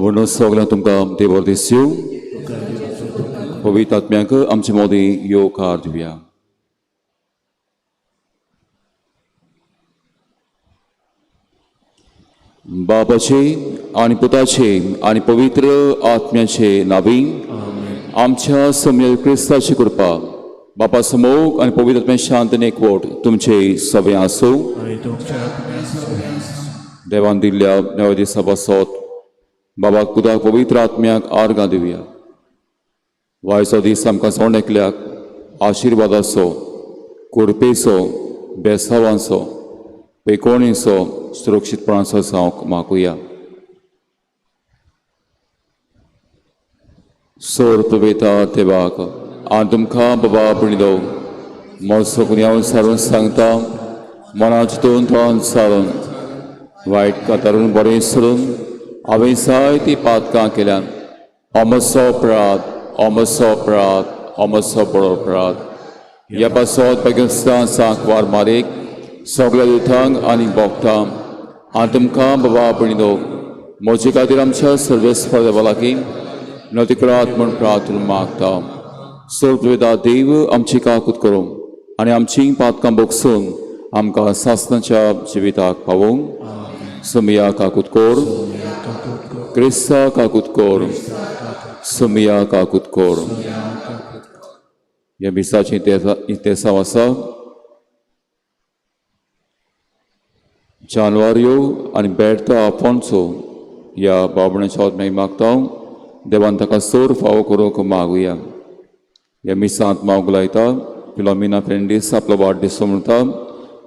बाबूनो सगळ्यांक तुमकां देव बरें दिसूं. पवित्र आत्म्याक आमचे मोदी येवकार दिवया. बापाचे आनी पुताचे आनी पवित्र आत्म्याचे नावी आमच्या समयल क्रिस्ताची कृपा, बापा समोग आनी पवित्र आत्म्या शांत आनी एकवट तुमचे सगळे आसूं. देवान दिल्ल्या नव्या दिसा पासत बाबाक पुताक पवित्र आत्म्याक आर्गां दिवया. वायचो दीस आमकां सोंड एकल्याक आशिर्वादाचो, कृपेचो, बेसावांचो, पेकोणीचो, सुरक्षीतपणाचो जावंक मागुया. सोर तुवेता देवाक आनी तुमकां बाबा पुणिदो म्हजो गुन्यांव सारून सांगता, मना चिंतून तोंडान सारून वायट कातारून बरें सरून हांवें जायतीं पातकां केल्यान. अमसो अपराध, अमसो अपराध, अमसो बरो अपराध. ह्या पासत पाकिस्तान सांकवार मारीक सगळ्या दुथांक आनी भोगतां आनी तुमकां बाबा पुणिदो म्हजे खातीर आमच्या सर्वेस्पर देवा लागीं नतिक्रात म्हूण प्रार्थना मागता. सोर्तवेदा देव आमची काकूत करूं आनी आमची पातकां बोगसून आमकां सासनाच्या जिविताक पावोवंक. सुमिया काकूत कोर, क्रिस्ता काकूत कोर, सुमिया काकूत कोर. ह्या मिसाची इतिहासाव आसा. जानवारियो आनी बेर्ता आफोन्सो ह्या बाबण्याच्या आत्म्याक मागता देवान ताका सोर फावो करूंक मागुया. ह्या मिसांत मागूंक लायता फिलोमिना फेर्नांडीस आपलो वाडदीस म्हणटा.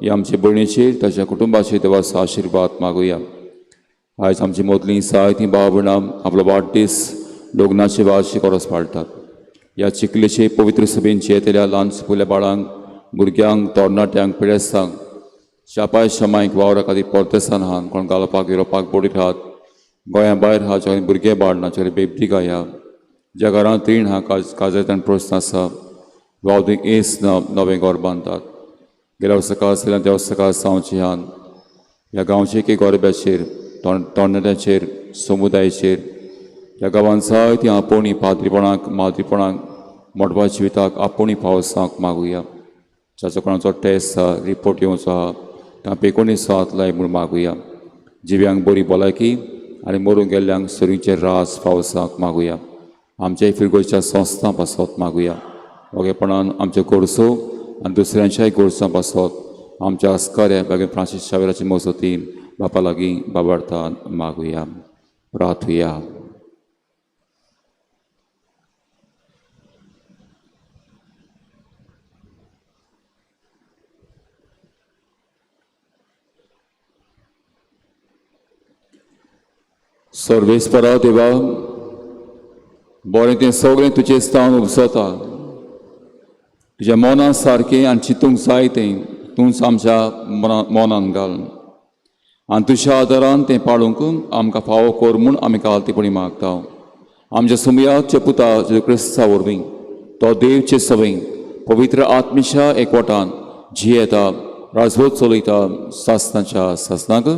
ह्या आमचे भयणीचेर ताच्या कुटुंबाचेर देवाचो आशिर्वाद मागुया. आयज आमची मदलीं जायतीं भाव भयणां आपलो वाडदीस लग्नाचे वार्षिक ओरोस पाळटात. ह्या चिखलेचे पवित्र सभेंत येतल्या ल्हान सुपुल्या बाळांक, भुरग्यांक, तरणाट्यांक, पिडेस्तांक, शापाय शमायक वावरा खातीर परदेसान आहात, कोण गालोपाक युरोपाक बोडीर आहात, गोंया भायर आहा, ज्या भुरगे बाळ ना, ज्या बेबदीक ह्या ज्या घरांत रीण आहा, काजायतान प्रस्न आसा, वावदीक एस ना, नवें घर बांदतात. गेल्या वर्सा काल त्या वर्सा काल जावचें ह्यान ह्या गांवचे एके गोरब्याचेर, तरणाट्यांचेर, समुदायाचेर ह्या गांवांत जायतीं आपोवणी पाद्रीपणाक, माद्रीपणाक, मोटवा जिविताक आपोवणी पावसाक मागुया. जाचो कोणाचो टेस्ट आहा, रिपोर्ट येवचो आहा, तां पेकोणी हात लाय म्हूण मागुया. जिव्यांक बरी भलायकी आनी मरूंक गेल्ल्यांक सुरीचेर रास पावसाक मागुया. आमच्या फिरगोच्या संस्थां पासत मागुया. ओगेपणान आमच्यो गरजो आनी दुसऱ्यांच्याय गरजां पासत आमच्या अस्कार्या बागेन फ्रांसीस शावेराचे मजतीन बापा लागीं बाबार्थान मागुया. प्रार्थुया. सर्वेस्परा देवा, बरें तें सगळें तुजें स्थान उपजता. तुज्या मना सारकें आनी चिंतूंक जाय तें तूंच आमच्या मनान घाल आनी तुज्या आदारान तें पाळूंक आमकां फावो कर म्हूण आमी कालतीपणी मागता. आमच्या सुमयाच्या पुता जेजू क्रिस्ता वरवीं तो देवचे सवंय पवित्र आत्मेच्या एकवटान जियेता, राजवत चलयता सासनाच्या सासनाक.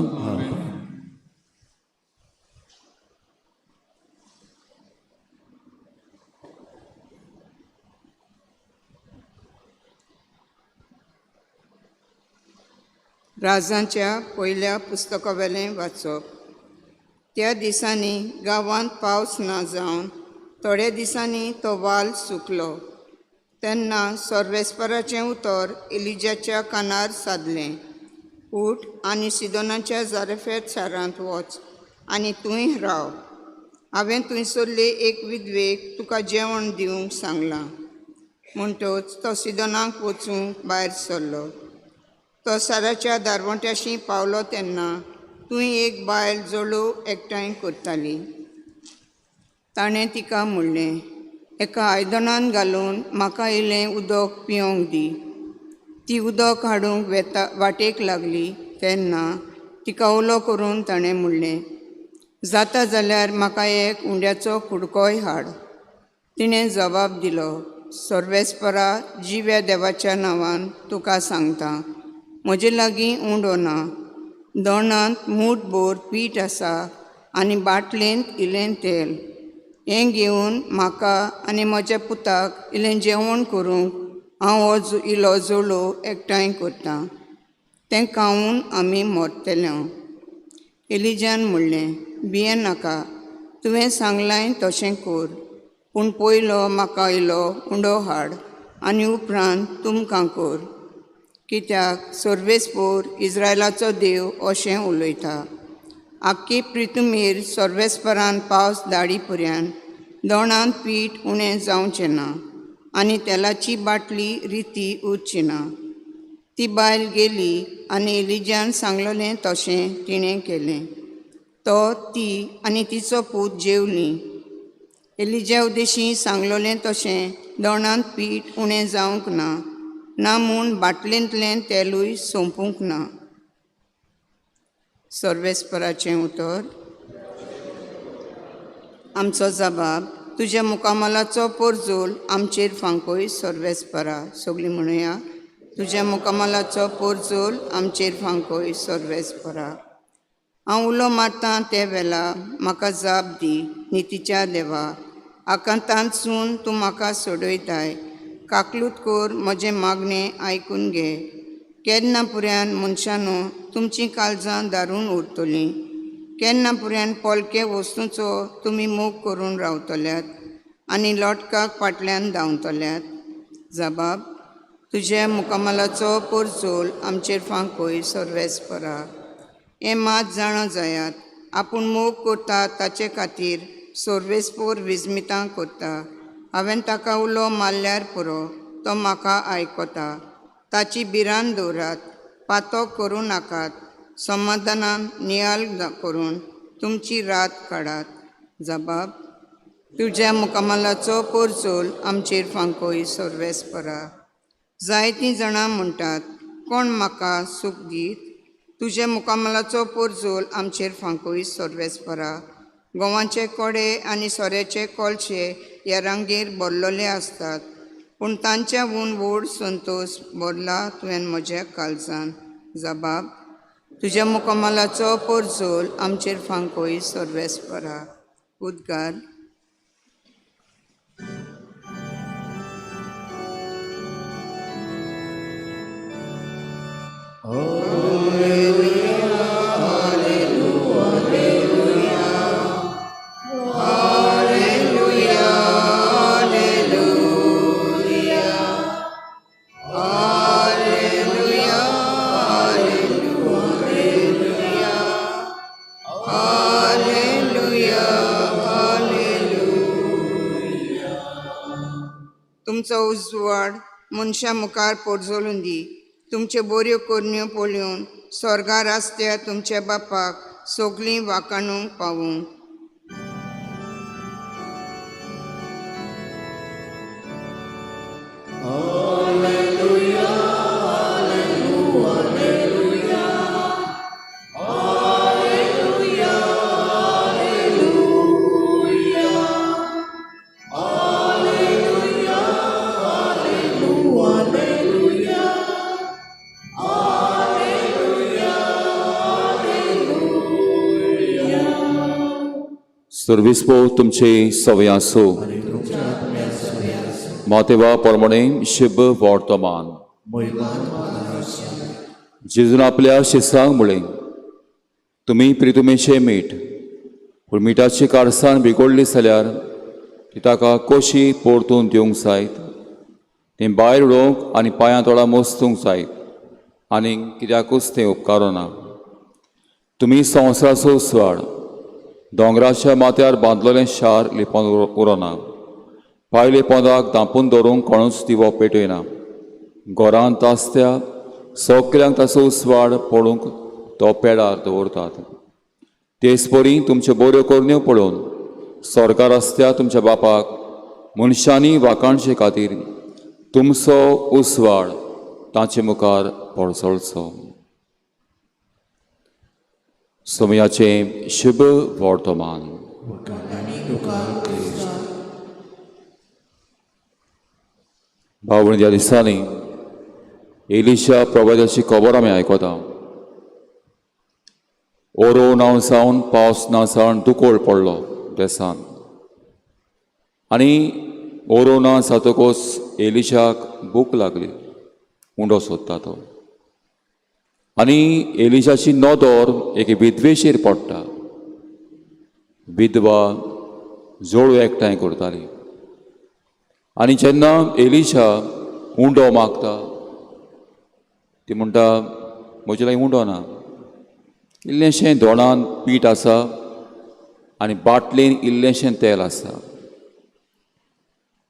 राजांच्या पयल्या पुस्तकावेलें वाचप. त्या दिसांनी गांवांत पावस ना जावन थोड्या दिसांनी तो वाल सुकलो. तेन्ना सर्वेस्पराचें उतर एलिजाच्या कानार सादलें, उठ आनी सिदोनाच्या जारेफेत शारांत वच आनी थंय राव. हांवें थंयसरले एक विधवेक तुका जेवण दिवंक सांगलां. म्हणटच तो सिदोनाक वचूंक भायर सरलो. तो साराच्या दारवंट्याशी पावलो तेन्ना थंय एक बायल जळोव एकठांय करताली. ताणें तिका म्हणलें, एका आयदनान घालून म्हाका इल्लें उदक पिवंक दी. ती उदक हाडूंक वेता वाटेक लागली तेन्ना तिका उलो करून ताणें म्हणलें, जाता जाल्यार म्हाका एक उंड्याचो कुडकोय हाड. तिणें जबाब दिलो, सर्वेस्परा जिव्या देवाच्या नांवान तुका सांगता, म्हजे लागीं उंडो ना. दोणांत मूठ भर पीठ आसा आनी बाटलेंत इल्लें तेल. हें घेवन म्हाका आनी म्हज्या पुताक इल्लें जेवण करूंक हांव हो इलो जोलो एकठांय करतां. तें खावन आमी मरतले. एलिजान म्हणलें, भिये नाका, तुवें सांगलाय तशें कर, पूण पयलो म्हाका इलो उंडो हाड आनी उपरांत तुमकां कर. कित्याक सर्वेस्पोर इज्रायलाचो देव अशें उलयता, आख्खी प्रितुमीर सर्वेस्परान पावस धाडी पर्यान दोणांत पीठ उणें जावचें ना आनी तेलाची बाटली रिती उरची ना. ती बायल गेली आनी एलिजान सांगलेलें तशें तिणें केलें. तो, ती आनी तिचो पूत जेवलीं. एलिजा उदेशी सांगलेलें तशें दोणांत पीठ उणें जावंक ना, ना म्हूण बाटलेंतलें तेलूय सोंपूंक ना. सर्वेस्पराचें उतर. आमचो जबाब, तुज्या मुकामलाचो पोरजोल आमचेर फांकोय सर्वेस्परा. सगळीं म्हणुया, तुज्या मुकामलाचो पोरजोल आमचेर फांकोय सर्वेस्परा. हांव उलो मारतां ते वेला म्हाका जाप दी नितीच्या देवा. आकांतांतसून तूं म्हाका सोडयताय. काकलूत कर म्हजें मागणें आयकून घे. केन्ना पुऱ्यान मनशानू तुमचीं काळजां दारून उरतलीं? केन्ना पुऱ्यान पोलके वस्तूंचो तुमी मोग करून रावतल्यात आनी लोटकाक फाटल्यान धांवतल्यात? जबाब, तुज्या मुकामलाचो पोरचोल आमचेर फांकोय सर्वेस्परा. हें मात जाणा जायात, आपूण मोग करता ताचे खातीर सर्वेस्पोर विस्मितां करता. हांवें ताका उलो मारल्यार पुरो, तो म्हाका आयकता. ताची भिरांत दवरात, पातो करूं नाकात. समाधानान नियाल करून तुमची रात काडात. जबाब, तुज्या मुकामलाचो पोरचोल आमचेर फांकोय सर्वेस्परा. जायतीं जाणां म्हणटात, कोण म्हाका सूख दीत? तुज्या मुकामलाचो पोरजोल आमचेर फांकोय सर्वेस्परा. गोवाचे कोडे आनी सोऱ्याचे कोलशे ह्या रांगेर भरलेले आसतात, पूण तांच्या हून व्हड संतोश भरला तुवें म्हज्या काळजान. जबाब, तुज्या मुकामलाचो पोरजोल आमचेर फांकोय सर्वेस्परा. उद्गार. तुमचो उजवाड मनशां मुखार पोरजोलून दी. तुमच्यो बऱ्यो करण्यो पळोवन स्वर्गार आसत्या तुमच्या बापाक सगळीं वाखाणूंक पावूं. सर्विस्पो तुमचे सवय आसो. मातेवा परमणे शुभ वर्तमान. जेजून आपल्या शिसांक म्हळें, तुमी प्रितुमेचे मीठ, पूण मिठाची कारसाण बिगडली जाल्यार ती ताका कशी परतून दिवंक जायत? तें भायर उडोवंक आनी पांयां तोळा मोस्तूंक जायत आनी कित्याकूच तें उपकारना. तुमी संवसाराचो स्वाड. दोंगराच्या माथ्यार बांदलेलें शार लिपोन उरना. पायले पोंदाक धांपून दवरूंक कोणूच दिवो पेटयना. घरांत आसत्या सगल्यांक ताचो उस्वाड पडूंक तो पेडार दवरतात. तेच परी तुमच्यो बऱ्यो करण्यो पळोवन सरकार आसत्या तुमच्या बापाक मनशांनी वाखाणचे खातीर तुमचो उस्वाड तांचे मुखार पळसळचो. समयाचें शुभ वर्तमान. भाव ह्या दिसांनी एलिशा प्रवादाची खबर आमी आयकता. ओरो नांव जावन पावस ना जावन दुकोळ पडलो देसान आनी ओरो ना जातकच एलिशाक भूक लागली, उंडो सोदता तो आनी एलिशाची नदर एके विधवेचेर पडटा. विधवा जोडू एकठांय करताली आनी जेन्ना एलिशा उंडो मागता ती म्हणटा म्हजे लागीं उंडो ना, इल्लेंशें दोणान पीठ आसा आनी बाटलेन इल्लेंशें तेल आसा.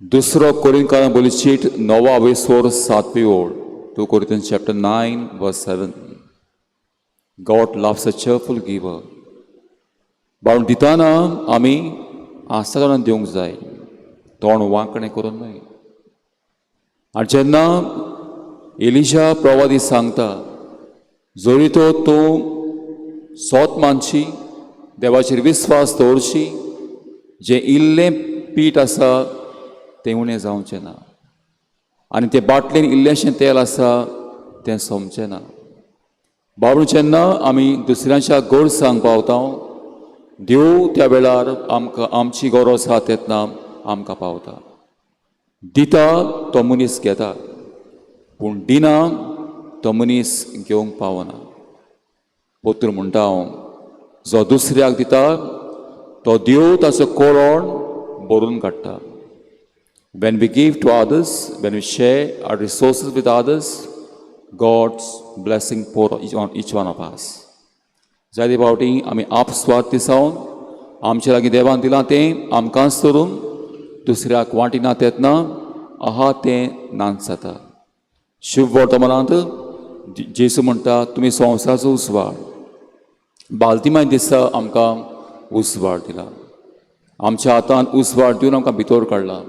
दुसरो कोरिंकारां बोली चीट 9 वेसोर 7 ओळ, 2 Corinthians chapter 9 verse 7. God loves a cheerful giver. बाळून दिताना आमी आस्था तोंडान दिवंक जाय, तोंड वांकणें करून न्हय. आनी जेन्ना एलिशा प्रवादी सांगता जरी तो तूं सोत मानशी, देवाचेर विस्वास दवरशी, जें इल्लें पीठ आसा तें उणें जावचें ना आनी ते बाटलेन इल्लेंशें तेल आसा तें सोंपचें ना. बाबू जेन्ना आमी दुसऱ्यांच्या गरजांक पावता, देव त्या वेळार आमकां आमची गरज आसा तेन्ना आमकां पावता. दिता तो मनीस घेता, पूण दिना तो मनीस घेवंक पावना. पोत्र म्हणटा हांव, जो दुसऱ्याक दिता तो देव ताचो कोरोण भरून काडटा. When we give to others, when we share our resources with others, God's blessing pour on each one of us. जायते फावटी आमी आपस्वार्थी जावन आमचे लागीं देवान दिलां तें आमकांच धरून दुसऱ्याक वांटिना तेन्ना आहा तें नाच जाता. शुभ वर्तमानांत जेजू म्हणटा तुमी संवसाराचो उजवाड. बालतिमाय दिसा आमकां उजवाड दिला, आमच्या हातान उजवाड दिवन आमकां भितर काडला.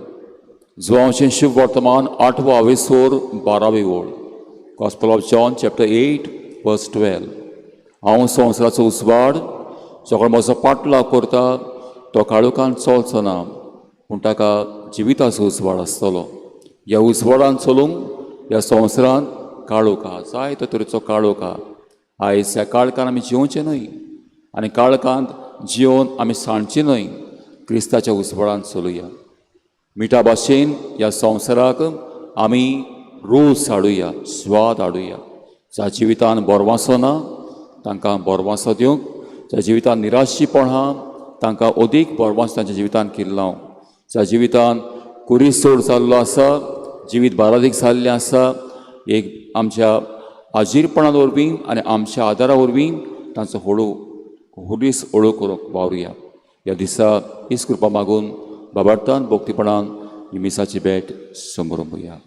जुवांचें शुभ वर्तमान 8वो आवेसोर 12वी ओळ, Gospel of John chapter 8 verse 12. हांव संवसाराचो उजवाड, जो कोण म्हजो पाटलाव करता तो काळोखान चलचो ना, पूण ताका जिविताचो उजवाड आसतलो. ह्या उजवाडान चलूंक ह्या संवसारांत काळोख आहा, जायते तरेचो काळोख आहा. आयज ह्या काळखान आमी जिवचें न्हय आनी काळखांत जिवन आमी सांडचें न्हय, क्रिस्ताच्या उजवाडान चलुया. मिठा भाशेन ह्या संवसाराक आमी रूच हाडुया, स्वाद हाडुया. ज्या जिवितान बोरवासो ना तांकां बोरवासो दिवंक, ज्या जिवितान निराशीपण आहा तांकां अदीक बोरवास तांच्या जिवितान किल्लावंक, ज्या जिवितान कुरीस चड जाल्लो आसा, जिवीत बारादीक जाल्लें आसा, एक आमच्या आजीरपणा वरवीं आनी आमच्या आदारा वरवीं तांचो हळू हुरीस हळू करूंक वावरुया. ह्या दिसा हीच कृपा मागून बाबार्थान भक्तीपणान ही मिसाची भेट समरोवया.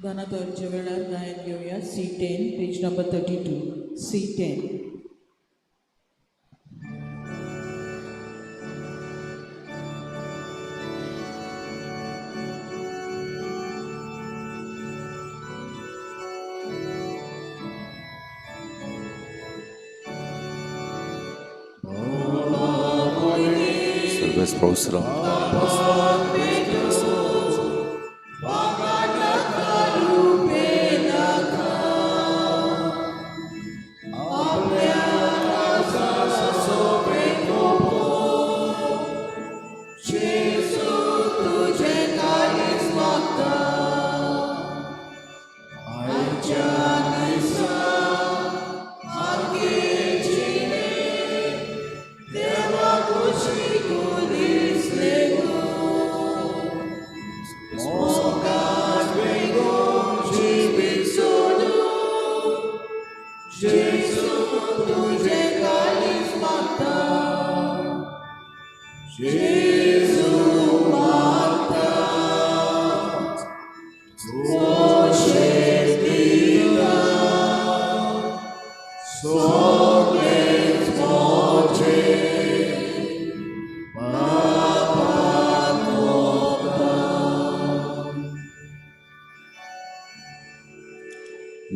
गानातोरच्या वेळार गायन घेवया. C10, page number 32, C10. सर्वेस्परोसरा.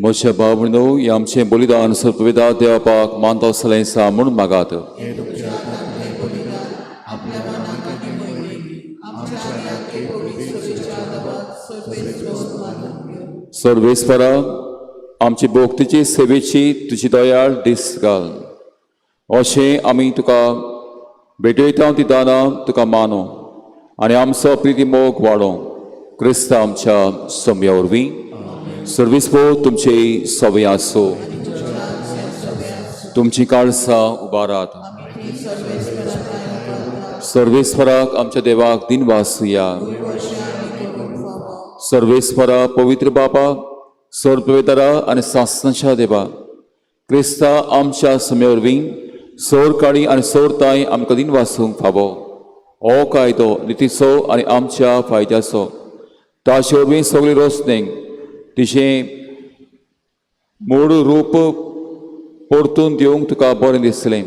म्हज्या भाव भयणींनो, हें आमचें बलिदान सर्वविधा देवपाक मानता आसलें सा म्हूण मागात. हे तुमच्या हातांतलें बलिदान आपल्या सर्वेस्परा, आमची भोक्तीची सेवेची तुजी दयाळ दीस घाल, अशें आमी तुका भेटयता ती दानां तुका मानो आनी आमचो प्रिती मोग वाडो क्रिस्ता आमच्या सोम्या वरवीं। सर्वेस्पो तुमचे सवे आसो। तुमची काळसां उबारात। सर्वेस्पराक आमच्या देवाक दिनवासुया। सर्वेस्परा, पवित्र बापा, सर्वपवित्रा आनी सासनाच्या देवा, क्रिस्ता आमच्या समे वरवीं सोर काळी आनी सोर ताय आमकां दिनवासूंक फावो। हो कायदो नितीचो आनी आमच्या फायद्याचो, ताचे वरवीं सगळी रोसणेक तिचें मूळ रूप परतून दिवंक तुका बरें दिसलें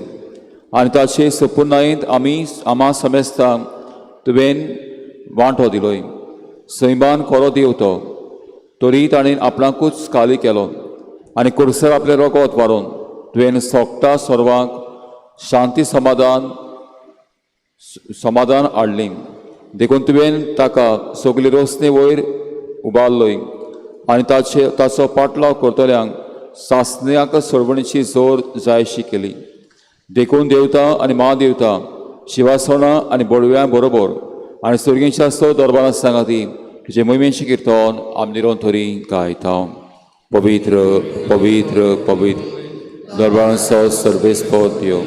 आनी ताचे सपुर्णायेंत आमी आमा समेस्तांक तुवें वांटो दिलोय। सैमान खरो देव तो, तरी ताणें आपणाकूच खाली केलो आनी कुर्सर आपलें रोगत वारोवन तुवें सोगटा सर्वांक शांती समाधान समाधान हाडलें। देखून तुवें ताका सगली रोसणे वयर उबारलोय आनी ताचे ताचो पाटलाव करतल्यांक सासण्याक सोडवणीची जोर जायशी केली। देखून देवता आनी महादेवता शिवासणां आनी बडव्यां बरोबर आनी सुर्गींच्या स दरबारां सांगाती तुजे मोहिमेचें किर्तन आमी निरंतरी गायता। पवित्र पवित्र पवित्र दरबारांचो सर्वेस्पर देव,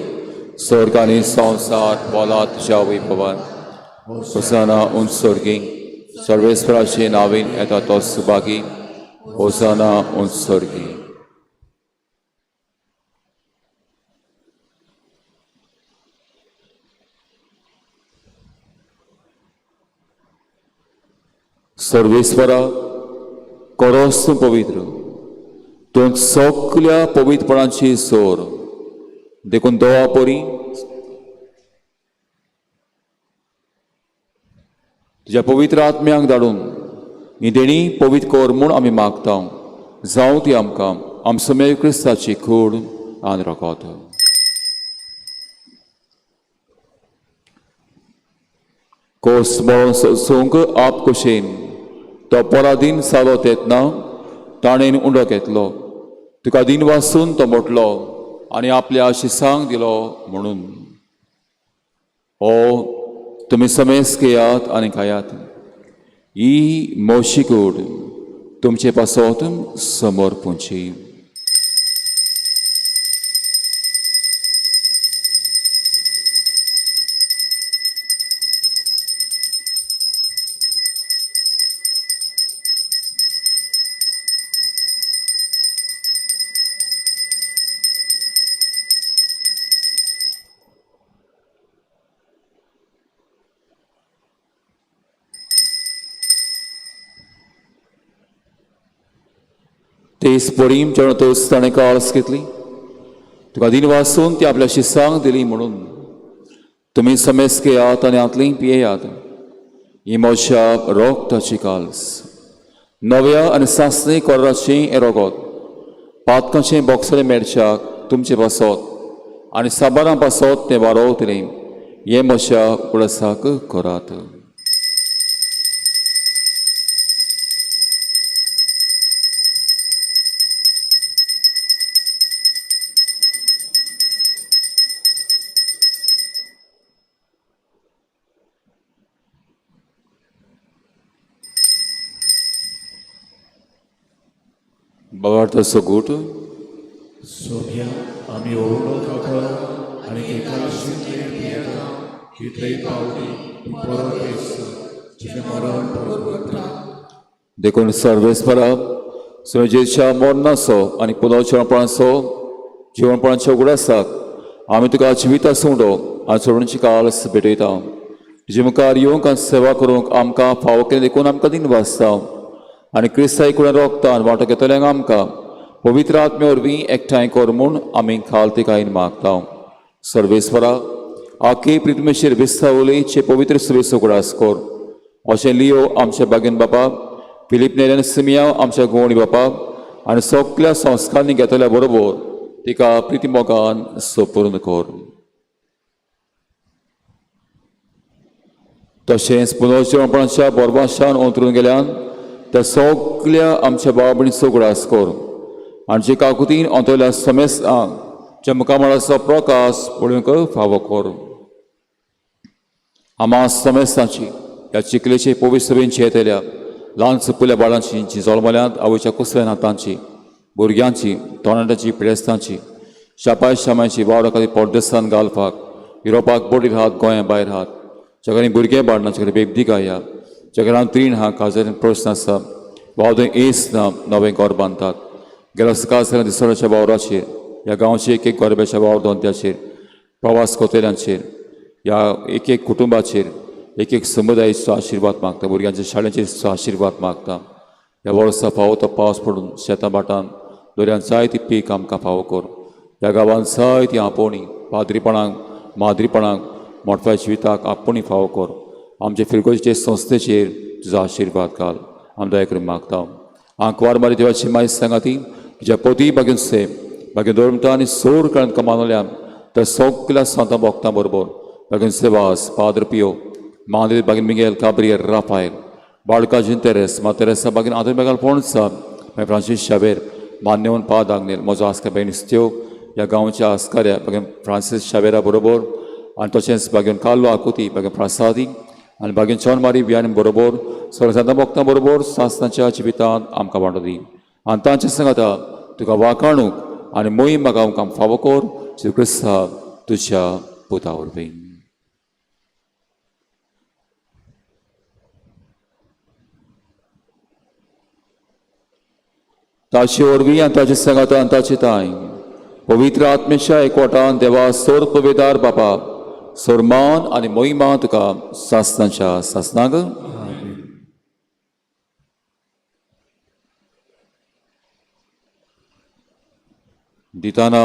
स्वर्ग आनी संवसार बोला तुज्या वैभवान। होसाना उंच स्वर्गी, सर्वेस्पराचे नांवेन येता तो सुभागी। होसाना उंच स्वर्गी। सर्वेस्परा, करोस तूं पवित्र, तूं सगल्या पवित्रपणाची सोर, देखून दोवा परी तुज्या पवित्र आत्म्यांक धाडून ही देणी पवित्र कर म्हूण आमी मागता। जावं ती आमकां आमचो मेळ क्रिस्ताची कूड आनी रगत। कोस मरण सोसूंक आप कुशेन तो पराधीन जालो तेन्ना ताणें उंडो घेतलो, तुका दिन वासून तो मोटलो आनी आपल्या शिसांक दिलो म्हणून। ओ तुमी समेस घेयात आनी खायात, ही मोशी कूड तुमचे पासत समोर पुंची। तेच परीम जेवण ताणें काळस घेतली, तुका दिन वासून ती आपल्या शिसांक दिली म्हणून। तुमी समेस घेयात आनी हातली पियेयात, ही म्हज्या रोगताची काल्स, नव्या आनी सासणी कोराचें हें रोगत, पातकांचें बोगसलें मेळच्याक तुमचे पासत आनी साबारां पासत तें वारोवतलें, हें म्हज्या उडसाक करात। बाबार्थाचो गूट सोम्या आमी ओरडो खाता आनी एकादशींतले पियेता इतले पावटी तूं परत येस तुजें मरण परवडटा। देखून सर्वेस्परा सुरजेच्या मरणाचो आनी पुनर्जिवणपणाचो जिवणपणाच्या उगडासाक आमी तुका जिविता सुंडो आनी सोडणची काळस भेटयता। तुजे मुखार येवंक आनी सेवा करूंक आमकां फावो केलें देखून आमकां दिन वाचता आनी क्रिस्ता कुडेन रोगता आनी वांटो घेतल्यांक आमकां पवित्र आत्म्या वरवीं एकठांय कर म्हूण आमी खालतिकायेन मागता। सर्वेस्परा, आखे प्रितमेचेर विस्तावलेचे पवित्र सुवेचो उगडास कर, अशें लियो आमच्या बागेन बापा, फिलीप नेल्यान सिमिया आमच्या गोवणी बापा आनी सगल्या संस्कारांनी घेतल्या बरोबर तिका प्रितीमोगान सपूर्ण कर। तशेंच पुनर्जिवणपणाच्या बोरबाशान अंतरून गेल्यान त्या सगल्या आमच्या भाव भयणीचो उगडास कर आनी जे काकुतीन अंतरल्या समेस्तांक ज्या मुखामळाचो प्रकाश पळोवंक फावो कर. आमा समेस्तांची ह्या चिखलेचे पवित्र सभेंची येतल्या ल्हान सुपुल्या बाळांची जी जल्मल्यांत आवयच्या कुसल्या तांची भुरग्यांची तोणाट्यांची पिडेस्तांची शापाय शामायची वावरा खातीर परदेसान घालपाक युरोपाक बोटीर हात गोंया भायर हात ज्या भुरगे बाळ ना ज्या बेबदी गाया ज्या घरान त्रीण हा काजारान प्रस्न आसा वावदय एस ना नवें घर बांदतात गेल्या सकाळ सगळ्या दिसवड्याच्या वावराचेर ह्या गांवचे एक एक गोरब्याच्या वावर धंद्याचेर प्रवास करतल्यांचेर ह्या एक एक कुटुंबाचेर एक एक समुदायाचो आशिर्वाद मागता भुरग्यांच्या शाळेचेर आशिर्वाद मागता. ह्या वर्सा फावो तो पावस पडून शेतां भाटान दर्यांत जायती पीक आमकां फावो कर. ह्या गांवांत जायती आपोवणी पाद्रीपणाक माद्रीपणाक मोटव्या जिविताक आपोवणी फावो कर. आमचे फिरगोजीचे संस्थेचेर तुजो आशिर्वाद घाल आम दया करून मागता. आंकवार मारी देवाची माय सांगाती तुज्या पोती बागेन सेम बागेन दवरता आनी सोर काळान कमानोल्या त्या सगल्या सांतां भोगतां बरोबर बागेन सेवास पाद्र पियो मांद्री बागेन मिगेल काब्रियल राफायल बाळकाजीन तेरेस मा तेरेसा बागेन आदर बेगाल पोणसा मागीर फ्रांसीस शावेर मान्यवन पाद आग्नेल म्हजो आस्कार बागेन इस्त्यो ह्या गांवच्या आस्काऱ्या बागेन फ्रांसीस शावेरा बरोबर आनी तशेंच बागेन कार्लो आकुती बागेन प्रसादी आनी बागेन चोन मारी बियाणी बरोबर सगळ्या सांतां भोगतां बरोबर सासनाच्या जिवितांत आमकां वांटो दी आनी तांचे सांगाता तुका वाकाणूक आनी मोहीम म्हाका आमकां फावो कर श्री क्रिस्ता तुज्या पुता वरवीं. ताचे वरवीं आनी ताचे सांगाता आनी ताचे ताय पवित्र आत्मेच्या एकवटान देवा सोर पवेदार बापा सोरमान आनी मोहिमा तुका सासनाच्या सासनाक. दिताना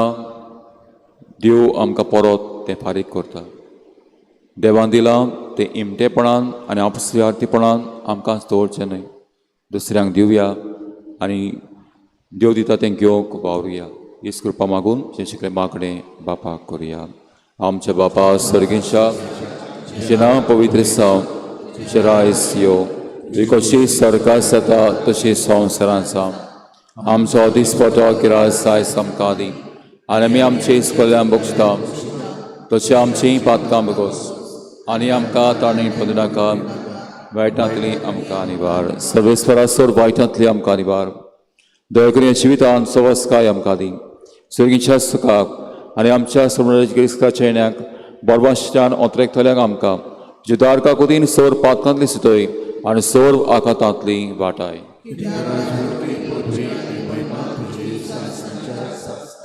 देव आमकां परत तें फारीक करता. देवान दिलां तें इमटेपणान आनी आपसुवार्थीपणान आमकां दवरचें न्हय, दुसऱ्यांक दिवया आनी देव दिता तें घेवंक वावरुया. हीच कृपा मागून जें शिकलें मागणें बापाक करुया. आमच्या बापा सर्गेच्या तुजें नांव पवित्र जावं, तुजें रायस यो, तुजी कशी सरकार जाता तशी संवसारांत जावं. आमचो दिसपटो किरास आयज आमकां दी आनी आमी आमचे इस्कोल्यान बगसता तशें आमचीं पातकां बगोस आनी आमकां ताणी पडूं नाका, वायटांतली आमकां निवार. सर्वेस्वरा सोड वायटांतली आमकां निवार. दया करून जिवितान सवस्काय आमकां दी सर्गीच्या सुखाक आनी आमच्या समराच्या गिरिस्काच्या येण्याक बोरवाश्यान ओतरेकतल्यांक आमकां जुदार काकुतीन सोर पातकांतली सुतय आनी सोर आकातांतली वाटाय.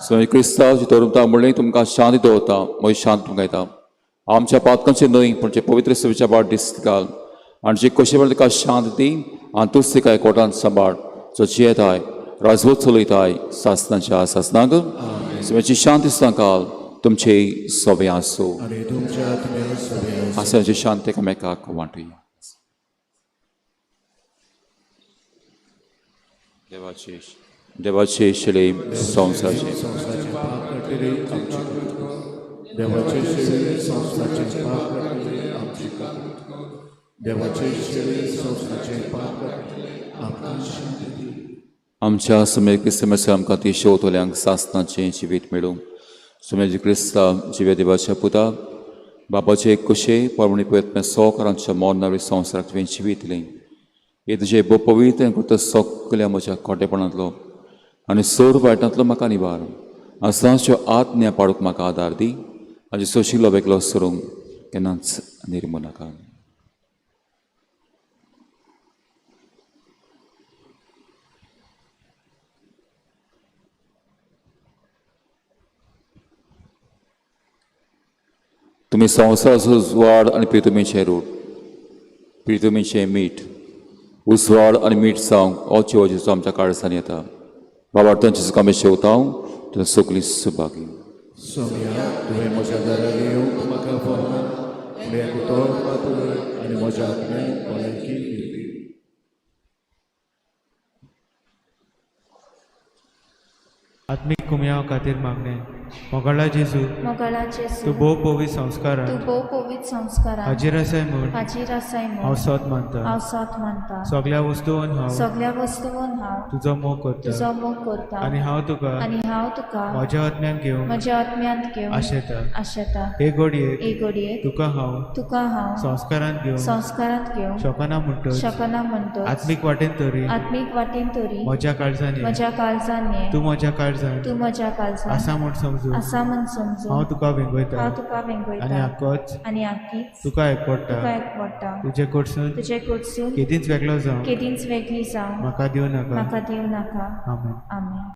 स्वामी क्रिस्तांव तरुणता म्हणलें तुमकां शांती दवरता म्हजी शांत तुमकां येता. आमच्या पातकांचे न्हय पूण जे पवित्र सेवेच्या बाट दिस्त घाल आनी जे कशें म्हणल्यार तुका शांत दी आनी तूंच तिका एकवटान सांबाळ जो जियेताय राजवत चलयताय सासनाच्या सासनाक. स्वामीची शांती सांगाल तुमचे सवे आसूं. आसनाची शांती एकामेकाक वांटुया. देवाचे देवाचे शिले संवसाराचे देवाचे शिले संवसाराचे पाप काडटले आमची काकूट कर. देवाचे शिले संवसाराचे पाप काडटले आमकां शांती दी. आमच्या सुमेर क्रिस्तमस आमकां ती शेवतल्यांक सासनाचें जिवीत मेळूं. सुमेर क्रिस्ता जिव्या देवाच्या पुता बापाचे कुशे परमणी पयत्न सोकरांच्या मोरनावी संवसाराक तुवें जिवीतलें हे तुजें भोव पवित्र कृत सगल्या म्हज्या खोटेपणांतलो आनी सोर वायटांतलो म्हाका निवार आसाच्यो आज्ञा पाडूंक म्हाका आदार दी आनी सोशिल्लो वेगळो सरूंक केन्नाच निर्मू नाका. तुमी संवसाराचो उजवाड आनी प्रितुमीचें रूट प्रितुमीचें मीठ उजवाड आनी मीठ जावंक हो जेजू आमच्या काळजांनी येता. बाबा तांची तुका आमी शेवता तुका सगळीं सुभागी. सोम्या तुवें म्हज्या घरा येवंक म्हाका फॉर्मान पूण एक उतर मात उलय आनी म्हज्या आत्म्याक भलायकी दिवपी. आत्मीक कुमयाव खातीर मागणें. मोगाळा जेजू, मोगाळा जेजू, तूं भोव पवित्र संस्कारान, तूं भोव पवित्र संस्कारान हाजीर आसाय म्हूण, हाजीर आसाय म्हूण हांव सोद मानता, हांव सोद मानता. सगळ्या वस्तून हांव, सगळ्या वस्तून हांव तुजो मोग करता, तुजो मोग करता आनी हांव तुका, आनी हांव तुका म्हज्या आत्म्यान घेवन, म्हज्या आत्म्यांत घेवन आशेता. आशेता. हे घडयेक, हे घडयेक तुका हांव, तुका हांव संस्कारांत घेवन, संस्कारांत घेवन शकना म्हणटच, शकना म्हणटच आत्मीक वाटेन तरी, आत्मीक वाटेन तरी म्हज्या काळजान ये, म्हज्या काळजान ये, तूं म्हज्या काळजान, तूं म्हज्या काळजान आसा म्हूण समजून, आसा म्हूण समजून हांव तुका वेंगयता, हांव तुका वेंगयता आनी आकोच, आनी आकीच तुका एकवडटा, तुका एकवडटा. तुजे कडसून, तुजे कडसून केदींच वेगळो जावं, केदींच वेगळी जावं म्हाका दिवं नाका. म्हाका दिवं नाका. आमेन. आमेन.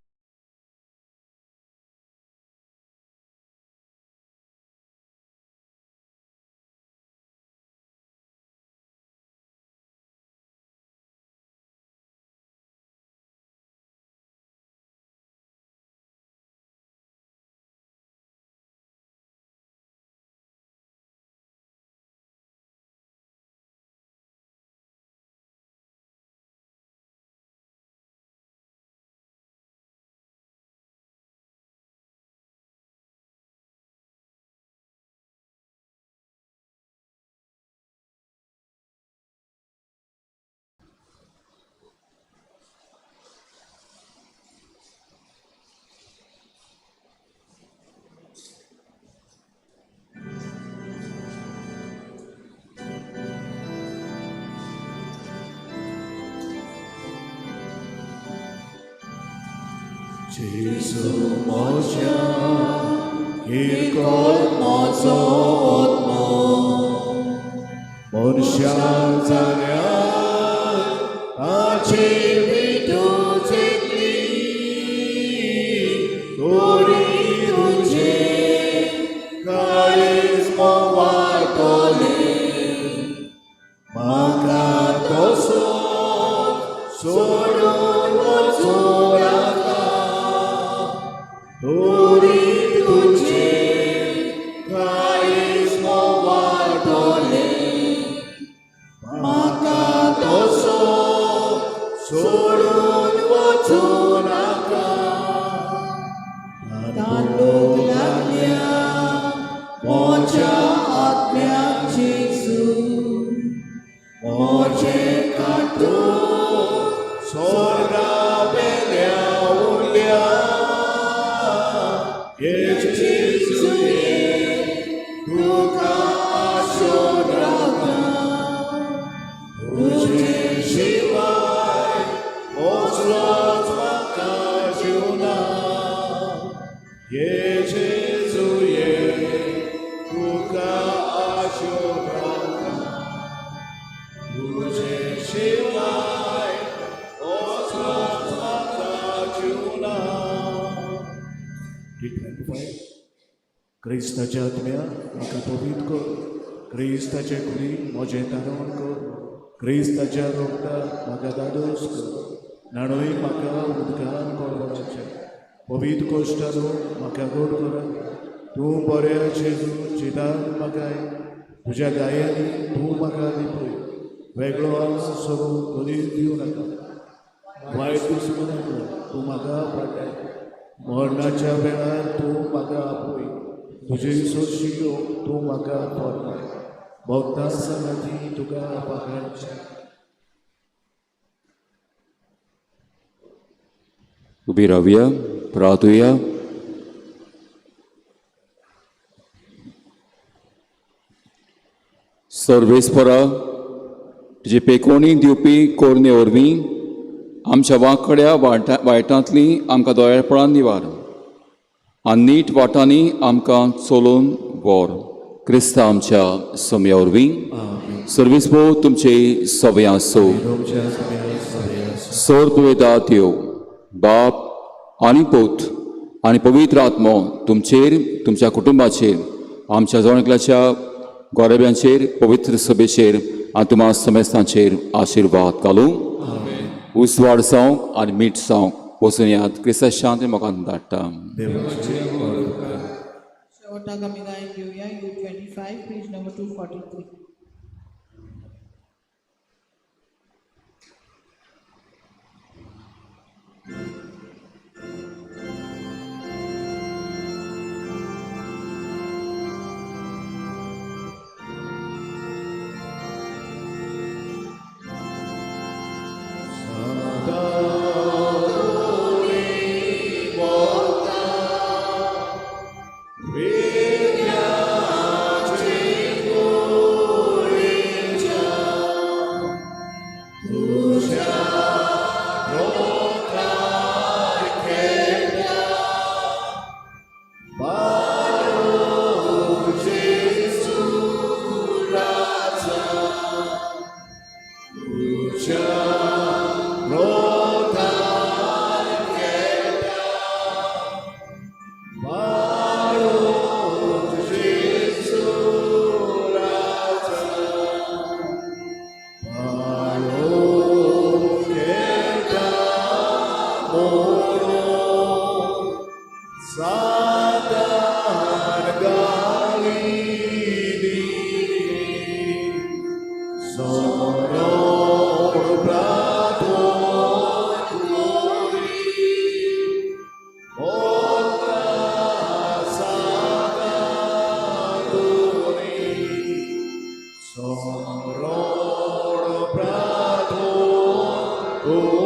जेजू म्हज्या किरकोळ म्हजो आत्मो मनशा जाल्यार ताची विटू जितली तरी तुजें काळीज मोवाळटलें म्हाका तसो सोडून वचूं नाका तरी तुजें काळीज मोवाळटलें म्हाका तसो सोडून वचूं नाका. तांदूक लागल्या म्हज्या आत्म्याक जेजू, म्हजें कांटू स्वर्गा वेल्या उरल्या हे जेजूये तुका आशोन रावता तुजे शिवाय कसलोच म्हाका जीव ना हे जेजूये तुका आशोन रावता तुजे शिवाय कसलोच म्हाका जीव ना. क्रिस्ताच्या आत्म्या म्हाका पवित्र कर, क्रिस्ताचे कुडी म्हजें तारण कर, क्रिस्ताच्या रोगता म्हाका धादोस कर, न्हाणय म्हाका उदकान कोळवळाचें, पवित्र कोश्टानो म्हाका गोड कर. तूं बऱ्या जेजू चितान म्हाका तुज्या गायांनी तूं म्हाका लिपय, वेगळो हांव सोडून कदीच दिवं नाका. वायट दुस्मनाक तूं म्हाका फाटाय, मरणाच्या वेळार तूं म्हाका आपय, तुजी सोंशियो तूं म्हाका फर्माय, भक्तां सांगाती तुका पाखरांचे. उबी रावया, प्रार्थुया. सर्वेस्परा, तुजी पेकोवणी दिवपी कोरणे वरवीं आमच्या वांकड्या वायटांतली आमकां दोळेपणान निवार आनी नीट वाटांनी आमकां चलोवन व्हर. क्रिस्ता आमच्या समया वरवीं. सर्वीस भोव तुमचे सवय आसूं. तुमच्या सगळ्या सगळ्या सोर पुयता देव बाप आनी पूत आनी पवित्र आत्मो तुमचेर, तुमच्या कुटुंबाचेर, आमच्या जण एकल्याच्या गोरब्यांचेर, पवित्र सभेचेर आनी तुमा समेस्तांचेर आशिर्वाद घालूं. उजवाड जावंक आनी मीठ जावंक वचून याद क्रिस्ता शांती म्हाका धाडटा. देवाचे उपकार. शेवटाक आमी गायन घेवया U25 page number 243. म्हणून सातान गाली दिली. समरोण प्रार्थोन कोरी, मोला सातान तुनी. समरोण प्रार्थोन कोरी.